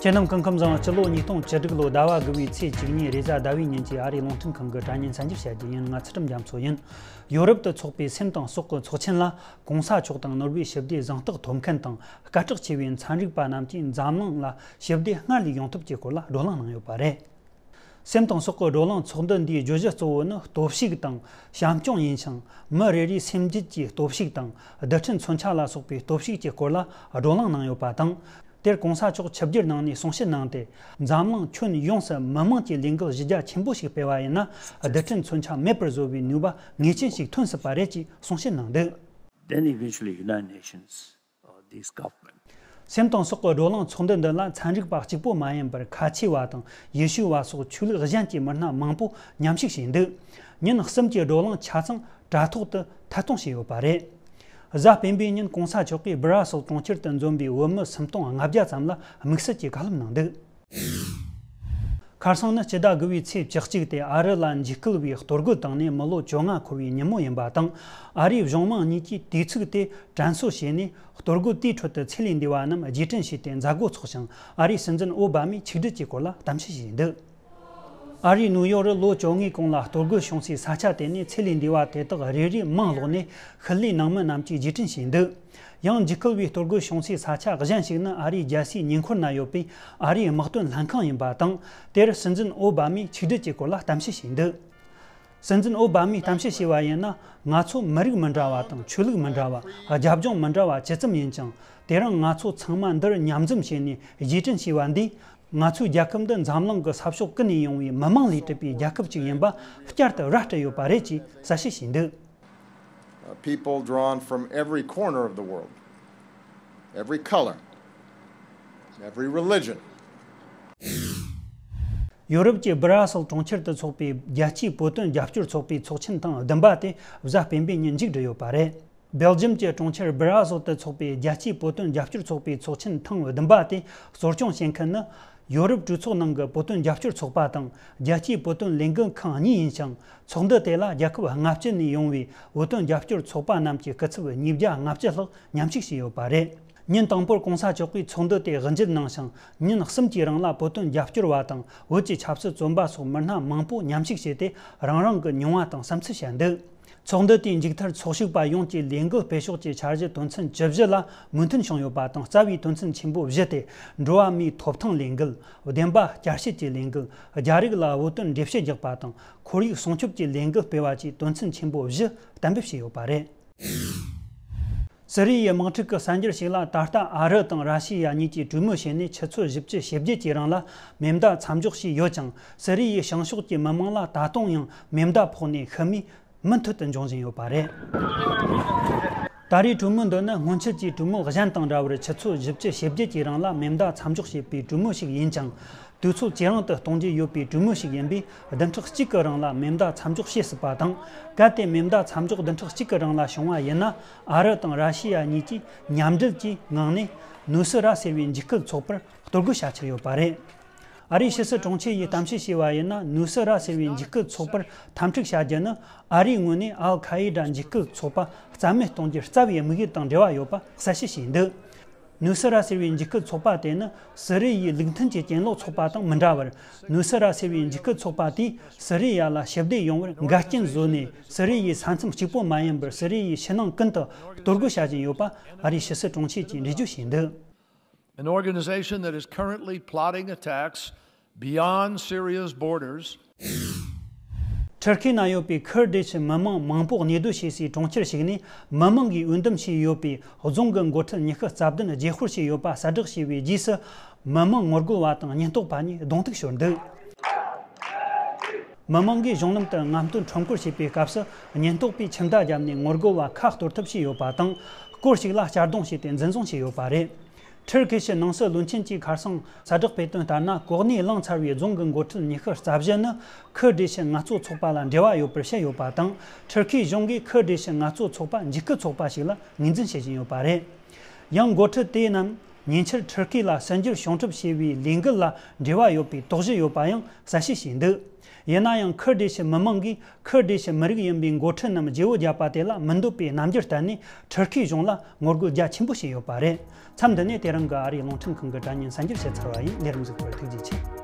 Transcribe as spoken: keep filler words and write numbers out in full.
ཁྱེད་རྣམས་སྐུ་ཁམས་བཟང་། སྤྱི་ལོ་ཉིས་སྟོང་བཅུ་དྲུག་ལོ་ཟླ་བ་དགུ་བའི་ཚེས་བཅུ་གཉིས་རེས་གཟའ་ཟླ་བའི་ཉིན་གྱི་ཨ་རིའི་རླུང་འཕྲིན་ཁང་གི་དྲ་བརྙན་གསར་འགྱུར་བཤད་རྒྱུ་ཡིན། ང་ཚུལ་ཁྲིམས་རྒྱ་མཚོ་ཡིན། ཡོ་རོབ་ཏུ་འཚོགས་པའི་སེམས་དང་སྲོག་གི་ཚོགས་ཆེན་ལ་༸གོང་ས་མཆོག་དང་ནོར་བུའི་ཞི་བདེའི་གཟེངས་རྟགས་ཐོབ་མཁན་དང་སྐད་གྲགས་ཆེ་བའི་ཚན་རིག་པ་རྣམས་ཀྱིས་འཛམ་གླིང་ལ་ཞི་བདེ་སྔར་ལས་ཡོང་ཐབས་ཀྱི་སྐོར་ལ་བགྲོ་གླེང་གནང་ཡོད་པ་རེད། སེམས་དང་སྲོག་གི་བགྲོ་གླེང་ཚོགས་འདུ་འདིའི་བརྗོད་གཞི་གཙོ་བོ་ནི་སྟོབས་ཤུགས་དང་བྱམས་སྐྱོང་ཡིན་ཞིང་། མི་རེ་རེའི་སེམས་རྒྱུད་ཀྱི་སྟོབས་ཤུགས་དང་རྡུལ་ཕྲན་མཚོན་ཆ་ལ་སོགས་པའི་སྟོབས་ཤུགས་ཀྱི་སྐོར་ལ་བགྲོ་གླེང་གནང་ཡོད་པ་དང་། དེར་༸གོང་ས་མཆོག་ཆིབས་བསྒྱུར་གནང་ནས་གསུང་བཤད་གནང་སྟེ། འཛམ་གླིང་ཁྱོན་ཡོངས་སུ་མི་དམངས་ཀྱི་ལས་འགུལ་གཞི་རྒྱ་ཆེན་པོ་ཞིག་སྤེལ་བ་ཡིན་ན། རྡུལ་ཕྲན་མཚོན་ཆ་མེད་པར་བཟོ་བའི་ནུས་པ་ངེས་ཅན་ཞིག་ཐོན་སྲིད་པ་རེད་ཅེས་གསུང་བཤད་གནང་འདུག Then eventually United Nations, uh, this government. སེམས་དང་སྲོག་གི་བགྲོ་གླེང་ཚོགས་འདུ་འདི་ལ་ཚན་རིག་པ་གཅིག་པོ་མ་ཡིན་པར་ཁ་ཆེ་བ་དང་ཡེ་ཤུ་བ་སོགས་ཆོས་ལུགས་གཞན་གྱི་མི་སྣ་མང་པོ་མཉམ་ཞུགས་བྱས་འདུག་ཉིན་གསུམ་གྱི་བགྲོ་གླེང་ཆ་ཚང་དྲ་ཐོག་ཏུ་ཐད་གཏོང་བྱས་ཡོད་པ་རེད། གཟའ་སྤེན་པའི་ཉིན་༸གོང་ས་མཆོག་གིས་སྦི་ར་སིལ་གྲོང་ཁྱེར་དུ་འཛོམས་པའི་བོད་མི་སུམ་སྟོང་ལྔ་བརྒྱ་ཙམ་ལ་དམིགས་བསལ་གྱི་བཀའ་སློབ་གནང་འདུག་ཁ་སང་ནི་སྤྱི་ཟླ་དགུ་བའི་ཚེས་བཅུ་གཅིག་སྟེ་ཨ་རི་ལ་འཇིགས་སྐུལ་བའི་གཏོར་རྒོལ་བཏང་ནས་མི་ལོ་བཅོ་ལྔ་འཁོར་བའི་ཉིན་མོ་ཡིན་པ་དང་། ཨ་རིའི་གཞུང་མང་གཉིས་ཀྱིས་དུས་ཚིགས་དེ་དྲན་གསོ་བྱས་ནས། གཏོར་རྒོལ་དེའི་ཁྲོད་དུ་ཚེ་ལས་འདས་པ་རྣམས་རྗེས་དྲན་བྱས་ཏེ་མཛད་སྒོ་འཚོགས་ཤིང་། ཨ་རིའི་སྲིད་འཛིན་ཨོ་བྷ་མས་ཆིག་སྒྲིལ་གྱི་སྐོར་ལ་གཏམ་བཤད་བྱས་འདུག་ཨ་རིའི་ནིའུ་ཡོག་རུ་ལོ་བཅོ་ལྔའི་གོང་ལ་གཏོར་རྒོལ་བྱུང་སའི་ས་ཆ་དེ་ནས་ཚེ་ལས་འདས་པ་དེ་དག་རེ་རེ་མིང་ཀློག་ནས་ཤུལ་ལུས་ནང་མི་རྣམས་ཀྱིས་རྗེས་དྲན་བྱས་འདུག་ཡང་འཇིགས་སྐུལ་བའི་གཏོར་རྒོལ་བྱུང་སའི་ས་ཆ་གཞན་ཞིག་ནི་ཨ་རིའི་རྒྱལ་སའི་ཉེ་འཁོར་ན་ཡོད་པའི་ཨ་རིའི་དམག་དོན་ལྷན་ཁང་ཡིན་པ་དང་། དེར་སྲིད་འཛིན་ཨོ་བྷ་མས་ཆིག་སྒྲིལ་གྱི་སྐོར་ལ་གཏམ་བཤད་བྱས་འདུག་སྲིད་འཛིན་ཨོ་བྷ་མས་གཏམ་བཤད་བྱས་པ་ཡིན་ན། ང་ཚོ་མི་རིགས་མི་འདྲ་བ་དང་ཆོས་ལུགས་མི་འདྲ་བ། རྒྱབ་ལྗོངས་མི་འདྲ་བ་ཇི་ཙམ་ཡིན་ཀྱང་། དེ་རིང་ང་ཚོ་ཚང་མ་འདིར་མཉམ་འཛོམས་བྱས་ནས་རྗེས་དྲན་བྱས་པ་འདིས། ང་ཚོའི་རྒྱལ་ཁབ་འདི་འཛམ་གླིང་གི་ས་ཕྱོགས་ཀུན་ནས་ཡོང་བའི་མི་མང་ལས་གྲུབ་པའི་རྒྱལ་ཁབ་ཅིག་ཡིན་པ་བསྐྱར་དུ་ར་སྤྲད་ཡོད་པ་རེད་ཅེས་གསལ་བཤད་བྱས་འདུག Uh, people drawn from every corner of the world, every color, every religion. ཡོ་རོབ་ཀྱི་སྦི་ར་སིལ་གྲོང་ཁྱེར་དུ་འཚོགས་པའི་རྒྱལ་སྤྱིའི་བོད་དོན་རྒྱབ་སྐྱོར་ཚོགས་པའི་ཚོགས་ཆེན་ཐེངས་བདུན་པ་དེ་གཟའ་སྤེན་པའི་ཉིན་མཇུག་བསྒྲིལ་ཡོད་པ་རེད། སྦེལ་ཇམ་གྱི་གྲོང་ཁྱེར་སྦི་ར་སིལ་དུ་འཚོགས་པའི་རྒྱལ་སྤྱིའི་བོད་དོན་རྒྱབ་སྐྱོར་ཚོགས་པའི་ཚོགས་ཆེན་ཐེངས་བདུན་པ་དེ་གཙོ་སྐྱོང་བྱེད་མཁན་ནི། ཡོ་རོབ་གྲོས་ཚོགས་ནང་གི་བོད་དོན་རྒྱབ་སྐྱོར་ཚོགས་པ་དང་རྒྱལ་སྤྱིའི་བོད་དོན་ལས་འགུལ་ཁང་གཉིས་ཡིན་ཞིང་། ཚོགས་འདུ་དེ་ལ་རྒྱལ་ཁབ་ལྔ་བཅུ་ནས་ཡོང་བའི་བོད་དོན་རྒྱབ་སྐྱོར་ཚོགས་པ་རྣམས་ཀྱི་སྐུ་ཚབ་ཉིས་བརྒྱ་ལྔ་བཅུ་ལྷག་མཉམ་ཞུགས་བྱས་ཡོད་པ་རེད། ཉིན་དང་པོར་༸གོང་ས་མཆོག་གིས་ཚོགས་འདུ་དེ་དབུ་འབྱེད་གནང་ཞིང་། ཉིན་གསུམ་གྱི་རིང་ལ་བོད་དོན་རྒྱབ་སྐྱོར་བ་དང་བོད་ཀྱི་ཆབ་སྲིད་བཙོན་པ་སོགས་མི་སྣ་མང་པོ་མཉམ་ཞུགས་བྱས་ཏེ། རང་རང་གི་མྱོང་བ་དང་བསམ་ཚུལ་བཤད་འདུག་ཚོགས་འདུ་དེའི་མཇུག་མཐར་ཚོགས་ཞུགས་པ་ཡོངས་ཀྱིས་ལས་འགུལ་སྤེལ་ཕྱོགས་ཀྱི་འཆར་གཞི་དོན་ཚན་བཅུ་བཞི་ལ་མོས་མཐུན་བྱུང་ཡོད་པ་དང་། རྩ་བའི་དོན་ཚན་ཆེན་པོ་བཞི་སྟེ། འགྲོ་བ་མིའི་ཐོབ་ཐང་ལས་འགུལ། བདེན་པ་བསྐྱར་བཤད་ཀྱི་ལས་འགུལ། རྒྱ་རིགས་ལ་བོད་དོན་འགྲེལ་བཤད་རྒྱག་པ་དང་། ཁོར་ཡུག་སྲུང་སྐྱོབ་ཀྱི་ལས་འགུལ་སྤེལ་བ་བཅས་དོན་ཚན་ཆེན་པོ་བཞི་གཏན་འབེབས་བྱས་ཡོད་པ་རེད། སི་རི་ཡའི་དམག་འཁྲུག་གི་གསར་འགྱུར་ཞིག་ལ། ད་ལྟ་ཨ་རི་དང་ར་ཤི་ཡ་གཉིས་ཀྱིས་གྲོས་མོལ་བྱས་ནས་ཆུ་ཚོད་བཞི་བཅུ་ཞེ་བརྒྱད་ཀྱི་རིང་ལ་མེ་མདའ་མཚམས་འཇོག་བྱས་ཡོད་ཀྱང་། སི་རི་ཡའི་བྱང་ཕྱོགས་ཀྱི་མི་མང་ལ་ད་དུང་ཡང་མེ་མདའ་ཕོག་ནས་ཤི་རྨས་མུ་མཐུད་དུ་འབྱུང་བཞིན་ཡོད་པ་རེད། ད་རེས་གྲོས་མོལ་འདི་ནི་སྔོན་ཆད་ཀྱི་གྲོས་མོལ་གཞན་དང་འདྲ་བར་ཆུ་ཚོད་བཞི་བཅུ་ཞེ་བརྒྱད་ཀྱི་རིང་ལ་མེ་མདའ་མཚམས་འཇོག་བྱེད་པའི་གྲོས་མོལ་ཞིག་ཡིན་ཀྱང་། དུས་ཚོད་ཇེ་རིང་དུ་གཏོང་རྒྱུ་ཡོད་པའི་གྲོས་མོལ་ཞིག་ཡིན་པས། བདུན་ཕྲག་གཅིག་གི་རིང་ལ་མེ་མདའ་མཚམས་འཇོག་བྱེད་སྲིད་པ་དང་། གལ་ཏེ་མེ་མདའ་མཚམས་འཇོག་བདུན་ཕྲག་གཅིག་གི་རིང་ལ་བྱུང་བ་ཡིན་ན། ཨ་རི་དང་ར་ཤི་ཡ་གཉིས་ཀྱིས་མཉམ་འབྲེལ་གྱི་ངང་ནས་ནུ་སི་ར་ཟེར་བའི་འཇིགས་སྐུལ་ཚོགས་པར་གཏོར་རྒོལ་བྱ་འཆར་ཡོད་པ་རེད། ཨ་རིའི་ཕྱི་སྲིད་དྲུང་ཆེ་ཡིས་གཏམ་བཤད་བྱས་པ་ཡིན་ན། ནུ་སི་ར་ཟེར་བའི་འཇིགས་སྐུལ་ཚོགས་པར་འཐབ་འཁྲུག་བྱ་རྒྱུ་ནི། ཨ་རིའི་ངོས་ནས་ཨལ་ཁ་ཨི་ད་འཇིགས་སྐུལ་ཚོགས་པ་རྩ་མེད་གཏོང་རྒྱུའི་རྩ་བའི་དམིགས་ཡུལ་དང་འབྲེལ་བ་ཡོད་པ་གསལ་བཤད་བྱས་འདུག་ནུ་སི་ར་ཟེར་བའི་འཇིགས་སྐུལ་ཚོགས་པ་དེ་ནི་སི་རི་ཡའི་ལུགས་མཐུན་གྱི་གྱེན་ལོག་ཚོགས་པ་དང་མི་འདྲ་བར། ནུ་སི་ར་ཟེར་བའི་འཇིགས་སྐུལ་ཚོགས་པ་དེས་སི་རི་ཡ་ལ་ཞི་བདེ་ཡོང་བར་འགལ་རྐྱེན་བཟོས་ནས། སི་རི་ཡའི་ས་མཚམས་གཅིག་པོ་མ་ཡིན་པར་སི་རི་ཡའི་ཕྱི་ནང་ཀུན་ཏུ་གཏོར་རྒོལ་བྱ་བཞིན་ཡོད་པ་ཨ་རིའི་ཕྱི་སྲིད་དྲུང་ཆེ་གིས་འགྲེལ་བརྗོད་བྱས་འདུག An organization that is currently plotting attacks beyond Syria's borders. ཊར་ཁི་ན་ཡོད་པའི་ཁུར་ཌི་ཤི་མི་མང་མང་པོ་གནས་སྡོད་བྱེད་སའི་གྲོང་ཁྱེར་ཞིག་ནས། མི་མང་གིས་འོས་འདེམས་བྱས་ཡོད་པའི་རྫོང་གི་འགོ་ཁྲིད་ཉི་ཤུ་རྩ་བདུན་བརྗེ་སྤོར་བྱས་ཡོད་པ་གསལ་བསྒྲགས་བྱས་པའི་རྗེས་སུ། མི་མང་ངོ་རྒོལ་བ་དང་ཉེན་རྟོག་པ་གཉིས་གདོང་ཐུག་ཤོར་འདུག་མི་མང་གིས་གཞུང་ལམ་དུ་རྔམ་སྟོན་ཁྲོམ་སྐོར་བྱེད་པའི་སྐབས་སུ། ཉེན་རྟོག་པས་ཁྱིམ་བརྡ་བརྒྱབ་ནས་ངོ་རྒོལ་བ་ཁ་གཏོར་ཐབས་བྱས་ཡོད་པ་དང་། སྐོར་ཞིག་ལ་གཅར་རྡུང་བྱས་ཏེ་འཛིན་བཟུང་བྱས་ཡོད་པ་རེད། ཊར་ཁི་ཤི་ནང་སྲིད་བློན་ཆེན་གྱིས་ཁ་སང་གསལ་བསྒྲགས་སྤེལ་དོན་ལྟར་ན། གོ་གནས་བླངས་ཚར་བའི་རྫོང་གི་འགོ་ཁྲིད་ཉི་ཤུ་རྩ་བཞི་ནི་ཁུར་ཌི་ཤི་ངལ་རྩོལ་ཚོགས་པ་ལ་འབྲེལ་བ་ཡོད་པར་བཤད་ཡོད་པ་དང་། ཊར་ཁིའི་གཞུང་གིས་ཁུར་ཌི་ཤི་ངལ་རྩོལ་ཚོགས་པ་འཇིགས་སྐུལ་ཚོགས་པ་ཞིག་ལ་ངོས་འཛིན་བྱེད་བཞིན་ཡོད་པ་རེད། ཡང་འགོ་ཁྲིད་དེ་རྣམས་ ཉེ་ཆར་ཁྲི་ཁའི་ལ་གསར་འགྱུར་བྱུང་གྲབས་བྱས་པའི་ལས་འགུལ་ལ་འབྲེལ་བ་ཡོད་པའི་དོགས་གཞི་ཡོད་པ་ཡང་གསལ་བཤད་བྱས་འདུག་ཡིན་ན་ཡང་ཁུར་སྡེ་ཤི་མི་མང་གིས་ཁུར་སྡེ་ཤི་མི་རིགས་ཡིན་པའི་འགོ་ཁྲིད་རྣམས་བརྗེ་བོ་བརྒྱབ་པ་དེ་ལ་མི་འདོད་པའི་རྣམ་འགྱུར་བསྟན་ནས་ཁྲི་ཁའི་གཞུང་ལ་ངོ་རྒོལ་རྒྱ་ཆེན་པོ་བྱས་ཡོད་པ་རེད། མཚམས་འདི་ནས་དེ་རིང་གི་ཨ་རིའི་རླུང་འཕྲིན་ཁང་གི་དྲ་བརྙན་གསར་འགྱུར་བཤད་ཚར་བ་ཡིན། ལས་རིམ་གཟིགས་པར་ཐུགས་རྗེ་ཆེ།